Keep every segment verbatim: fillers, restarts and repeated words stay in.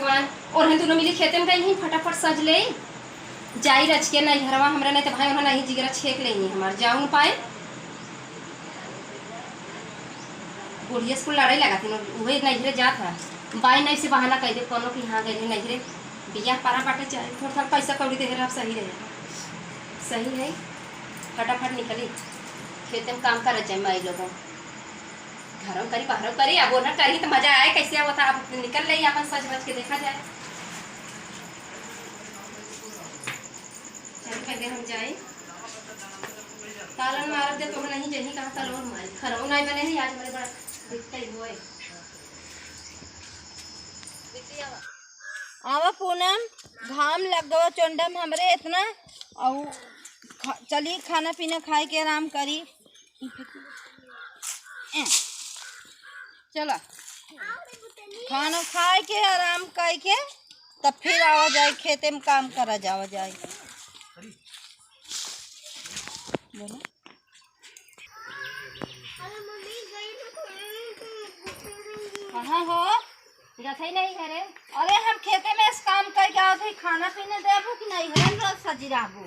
ओरहन दुनो मिली खेते में गई ही, फटाफट सज ले। जाई रच के नैहरवा हमरा, नहीं तो भाई ओरहन नहीं जिगरा छेक ले ही हमार, जाऊ न पाए। बुढ़िया स्कूल लड़ाई लगा थी, उहे नैहरे जात है। बाई नहीं से बहाना कह दे कोनो कि हाँ गई नैहरे, बियाह पारा बाटे, चाहे थोड़ा थोड़ा पैसा कौड़ी दे रहा, सही रहे, सही है। फटाफट निकली, खेते में काम कर जाए माई लोगों। घरों करी, बाहरों करी, अब ओनर करी तो मजा आए, कैसे आवत है, अब निकल ले अपन सज बज के देखा जाए। चल पहले हम जाए, तालन मारत दे तो नहीं जही कहाँ तलवा मारी, खरौ नहीं बने हैं, आज हमारे बड़ा दिखता ही हुआ है। आवा पूनम, घाम लग गवा चोंडम हमरे इतना, और खा, चली खाना पीना खाए के आराम करी। ए, चला। खाना खाए के आराम करके तब फिर आवा जाए खेते में काम करा जावा जाए। बोला। कहाँ हो? जात है नहीं घरे। अरे हम खेते में से काम करके आवत है, खाना पीने देबू कि नहीं? घरे में रोज सजी रहबू।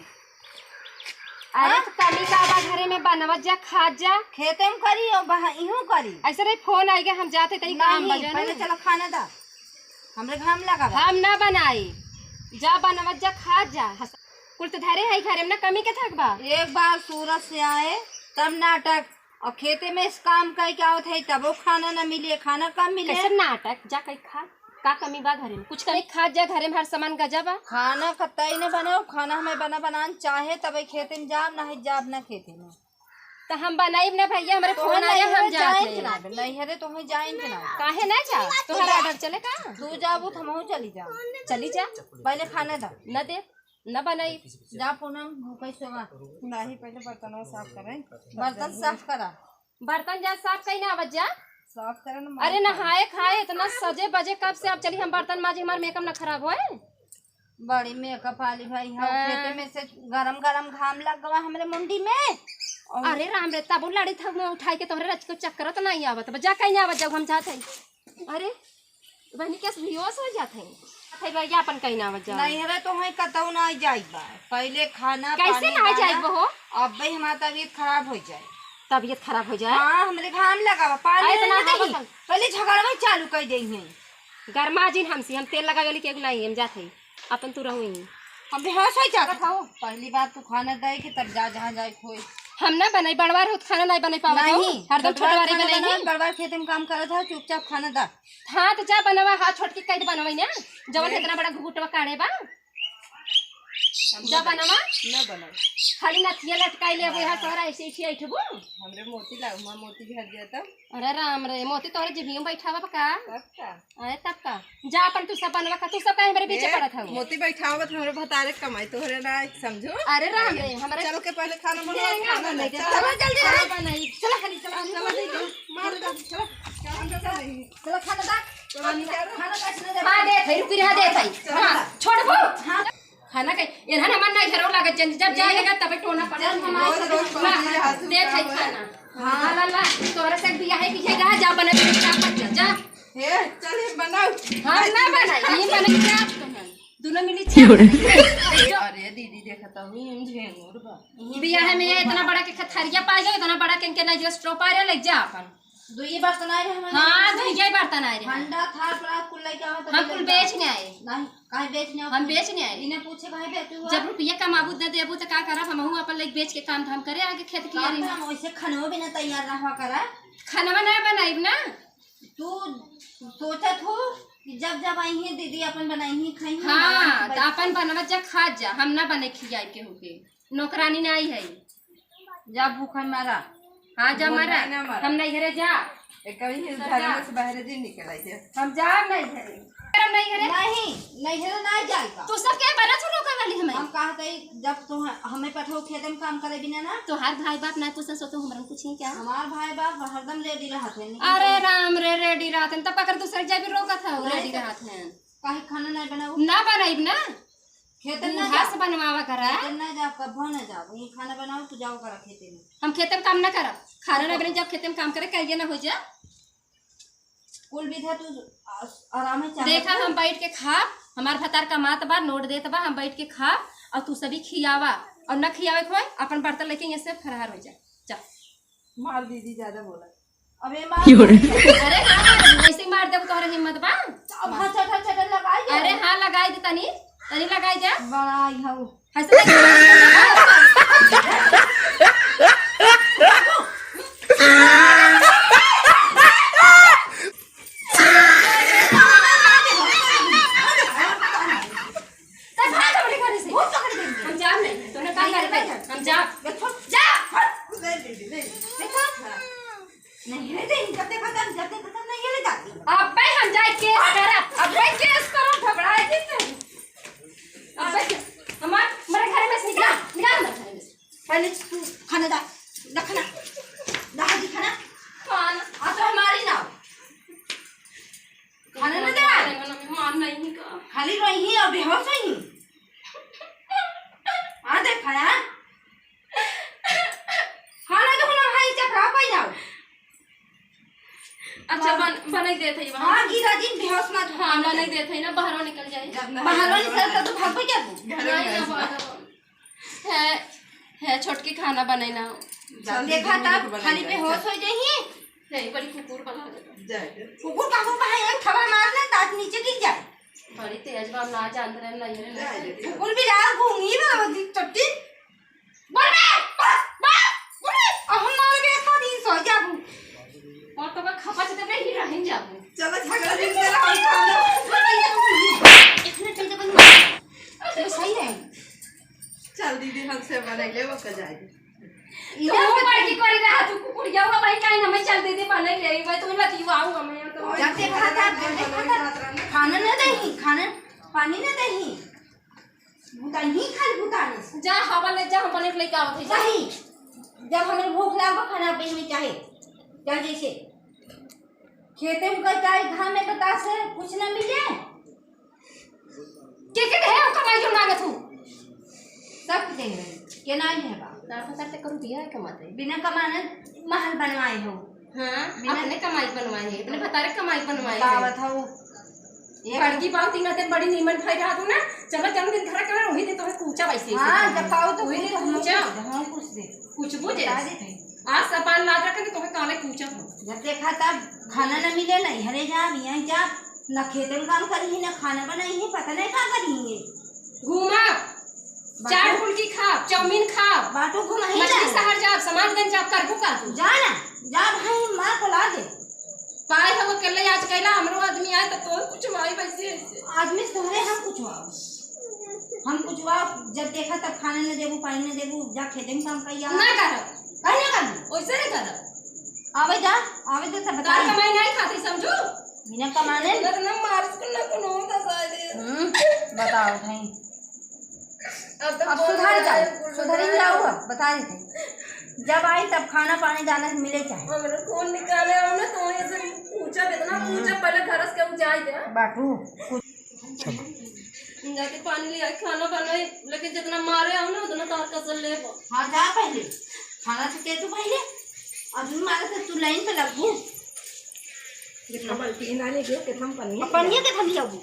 अरे हाँ? तो कमी का बा घरे में, बनवत जा, खात जा। खेते में करी और बहा-, इहूँ करी। ऐसे नहीं, फोन आइगा, हम जाते तनी काम नहीं, बजा पहले नहीं। चलो खाना दा, हमरे घाम लगा बा। हम ना बनाई, जा बनवत जा, खात जा। हस-, कुल तो धरे है घरे में ना, कमी के थक बा। एक बार सूरत से आए तब नाटक, और खेते में से काम करके आवत है तबो खाना ना मिले, खाना कम मिले। कैसे नाटक, जा कहीं खा। का कमी बा घरे में? कुछ कमी, खात जा, घरे में हर सामान गजा बा। खाना कतई न बनाओ, खाना हमें बना बनान चाहे तबे खेते में जाब, ना है जाब ना खेते में। तो हम बनाइब ना भैया, हमरे तो फोन आया, हम जात है। नैहरे तो हम जाइन के ना। काहे ना जा? तोहरा ऑर्डर चले का? तू जाबू तो हमहू चली जाब। चली जा। पहले खाना दा। ना दे, ना बनाई। जा पूनम भूखे सोवा। नहीं, पहले बर्तनवा साफ करें। बर्तन साफ करा। बर्तन जा साफ कई ना आवत जा। साफ करे ना, अरे मार नहाए खाए इतना सजे बजे कब से, अब चली हम बर्तन माजी, हमार मेकअप ना खराब होए। बड़ी मेकअप वाली भाई है, हाँ। खेते में से गरम गरम घाम लग गवा हमरे मुंडी में। और अरे राम रे, तब लड़ी था मैं उठाई के तोहरे रच को चक्कर तो नहीं आवत, जा कहीं आवत जाऊ हम जात है। अरे बहनी, कैसे बेहोश हो जात है? अथे भैया अपन कहीं ना आवत जाओ। नहीं हरे तो है कतौ ना जाई बा। पहले खाना कैसे पानी ना जाई बा। बहो? अब भाई हमार तबीयत खराब हो जाए। तबीयत खराब हो जाए? हाँ, हमरे घाम लगा बा, पानी अरे, नहीं इतना देही। हवा पहले झगड़वा चालू कर दे हैं। गरमा जिन हमसे, हम तेल लगावे वाली केहू नहीं, हम जात है। अपन तू रहू ही। हम बेहोश हो जात हौ। पहली बात तू खाना दे के तब जा जहाँ जाए खोए। हम ना बनाई, बड़वार होत खाना नहीं बनाई पावत हौ। नहीं, हरदम बड़वार छोटवारे खाना बनाई बना, है। बड़वार खेते में काम करत है, चुपचाप खाना दा। हाँ, तो जा बनवा, हाँ, छोटकी कह दे बनवाई ना, जवन ए। इतना बड़ा घुघुटवा काढ़े बा। हम जा ना बनवा। ना बनाई। खाली नथिया लटकाई ले, अब यहाँ हाँ। तोहरा ऐसे ऐसे ऐठबू। हमरे मोती ला, माँ मोती घर दिया तब। अरे राम रे, मोती तोहरे जिभियों बैठावा बा का? तब का? अरे तब का? जा अपन तू सब बनवा का, तू सब काहे मेरे पीछे ए, पड़त हौ? मोती बैठावा बा, हमरे भतारे कमाई तोहरे ना समझो। अरे राम रे, हमरे चलो के पहले खाना बनाओ, ये ना खाना बनाई दे, चलो। चलो जल्दी खाना बनाई। चलो खाली चलो, चलो, चलो, चलो, मार दो, चलो। चलो, चलो, चलो। चलो, खाना दा। चलो, खाना दा। खाना दा, खाना दा। हाँ, दे थाई, रुकी रहा, दे थाई। चलो। हाँ, छोड़ वो। हाँ। खाना के, इन्हन हमार ना घरो लागत जन, जब जाए ए, लगा तबे टोना पड़ा। जब हमार रोज, रोज ला, पहुंची है, दे थाई खाना। हाँ। ला, ला, ला, तोरा से बिया है कि ये रहा, जा बने, जा, जा, जा। हे, चल, ये बनाओ। हाँ, ना बनाई, ये बने, क्या आप तो हैं? दोनों मिली क्यों रे? अरे दीदी, देखत हूँ, हम झेंगुर बा। बियाह में ये इतना बड़ा के खथरिया पाए गए, इतना बड़ा के इनके नहीं जो स्ट्रो पाए रहे, ले जा अपन। दुइये बर्तन आए रहे हमारे हाँ, यहाँ से। दुइये बर्तन आए रहे। हंडा, थार, परात कुल लेके आवा, तब हम कुल लेके आवा। बेच नहीं आए। नहीं, काहे बेच नहीं आवा? हम बेच नहीं आए। इन्हें पूछे काहे बेचू हुआ? जब रुपया कमाबू दे देबू तो का करब? हमहू अपन लेके बेच के काम धाम करे आगे खेत काम कियारी में। धाम वैसे खनवा बिना तैयार रहा करा। खनवा ना बनाइब ना। तू सोचत हो कि जब जब आई हैं दीदी अपन बनाई ही खाई हैं, हाँ, बनाई तो अपन बनवत जा, खात जा, हम ना बने खियाई केहू के, नौकरानी ना आई है। जा भूखा मरा। हाँ, जा भूखा मरा। ना मरा। हम नहीं घरे जा। एक कभी ही तो घर जा। में से बाहर दिन निकल आई है। हम जा नहीं घरे। हम नहीं घरे। नहीं, नहीं घरे ना जाए का। तू सब के बना छोड़ो का वाली हमें। हम कहा थे जब तू ह-, हमें पठाओ खेते में काम करे बिना ना। तोहार भाई बाप ना पूछे सो तो हमरन पूछी क्या? हमार भाई बाप हरदम ready रहत है, लेकिन अरे तू राम रे, ready रहत हैं, तब पकड़ दूसरे के जाबी रोकत है, नहीं ready तो रहत हैं। काहे खाना नहीं बनाऊ? ना बनाइब ना। खेते ना बूढ़ा जा। से बनवावा करा। खेते ना जा, कभो ना जा। ये खाना बनाओ तो जाओ करा खेते में। हम खेते में काम ना करब। खाना ना बने जब खेते में काम करे, कहिए ना हो जा। कुल विधा तू आ-, आराम है, चाहत देखा, है। हम बैठ के खाब, हमार भतार कमात बा, नोट देत बा, हम बैठ के खाब, और तू सभी खियावा, और न खियावे के होय, अपन बर्तन लेके यहाँ से फरार हो जा। जा। मार दीदी, ज्यादा बोला। अबे मार। अरे हाँ, वैसे मार देब, तोहरे हिम्मत बा? अब हाँ, चटर, चटर लगाई दे। अरे हाँ, लगाई दे तनी, तनी लगाई दे। बड़ा आई हऊ। हंस। हम जाब नहीं, तोहरे का करबे? हम जाब। जा। नहीं, नहीं, नहीं, जब तक खत्म, जब तक खत्म नहीं, ये ले जाती। अब्बे हम जाए केस करब, अब्बे केस करब, घबराए जिस नहीं। अब्बे के-, हमार, हमारे घर में से निकला, निकला हमारे घर में से। पहले तू खाना दा, दा खाना, दा जी खाना। खाना, आ तो हमारी ना। खाना ना दे। मेहमान नहीं का। खाली रही और बेहोश हुई। आ दे खाया। खाना तो ना भाई, चपरा पाई जाओ। अच्छा, बन-, बनाई देत है वहाँ। हाँ, गिरा जी, बेहोश मत हो। हाँ, बनाई देत है ना, बाहर निकल जाए। बाहर निकल तो तू भाग जाबू। नहीं, ना, बाहर। है, है, छोटकी खाना बनाई ना। देखा तब खाली बेहोश हो जाई। है, बड़ी कुकुर बना देता। कुकुर का मुंह है, एक थप्पड़ मार ले, दांत नीचे गिर जाए। बड़ी तेज बा, ना जानत रहे, नहीं रे, नहीं। कुकुर भी रात घूमी बा, वो दी चट्टी। बोल बे, बस, बस, बोल बे। अब हम मार के एक दिन सो जाबू। और तो का खपा से तो नहीं रह जाबू। चलो, झगड़ा नहीं करा, हम खाना। एक मिनट, चल, चल, बंद। तो सही रहे। चल दीदी, हमसे बनाई ले, वो कर जाएगी। तू बड़की करी रहा, तू कुकुरिया हुआ भाई, काहे ना मैं चल दीदी बनाई ले, मैं तुम्हें लतिवाऊंगा, मैं तो जब देखा था, जब देखा था, खाना ना दही, खाना, पानी ना दही। भूतानी, खाली भूतानी। जा, हवा ले जा, हम बने के लेके आवत है, जा। नहीं, जब हमें भूख लागो, खाना पे हमें चाहे, चाहे जैसे खेते में कहीं जाए, घाम में बतास है, कुछ ना मिले। के, के, के है, कमाई जो मांगत हूँ? सब कुछ देंगे, के ना है बा। ना पता ते करू दिया है कमाते। बिना कमाने महल बनवाए हो। हाँ, बिना अपने कमाई बनवाए है, अपने भतारे कमाई बनवाए है। बतावत हूँ। एक बड़की बात, तीन दिन बड़ी नीमन भाई रहा तू ना, चलो जन्मदिन धरा कर वही दे तोहे कूचा वैसे ही हाँ, से। जब पाओ तो वही दे कूचा, कूचा। हाँ, कुछ दे। कुछ बुझे? बता देते हैं। आज सपान लाज रखा कि तोहे काले कूचा हो। जब देखा तब खाना न मिले, न हरे जा, यहाँ जा, न खेतन काम करी है, न खाना बनाई है, पता नहीं का करी है। घूमा, बाटू। चाट फुल्की खा, चाउमीन खा, बाटू घुमाई मछली ना। शहर जा, समाजगंज जा, करबू का तू? जा ना, जा भाई, माँ को ला दे। पाए हो अकेले आज कैला, हमरो आदमी आए तो तोर कुछ माई वैसे ऐसे। आदमी से तोहरे हम कुछ आओ। हम कुछ आओ, जब देखा तब खाने न देबू, पानी न देबू, जा खेते में काम कइया। ना करब। काहे ना करबू? वैसे नहीं करब। आवे जा, आवे दे तब तार बताई। कमाई नहीं खाती समझू? बिना कमाने? ना तो ना मारिस को ना कोनो होता साले। हम्म, बताओ भाई। अब तो अब बोल सुधर रहा जाओ, है, बोल सुधर ही रहा है। जाओ, अब बता देते। जब आई तब खाना पानी दाना मिले चाहे। हमरे खून निकाले आओ ना, तो ऐसे पूछा, इतना हम्म। पूछा, पहले घर से के ऊंचाई दे। बाटू, कुछ जाके पानी ले आई, खाना बनाई, लेकिन जितना मारे आओ ना, उतना तार कसर ले। हाँ, जा पहले। खाना तो दे तू पहले। अभी मारे तो तू लाइन पे लगबू। कितना बाल्टी ना ले गयो, कितना पानी अब पानी के थम जाबू।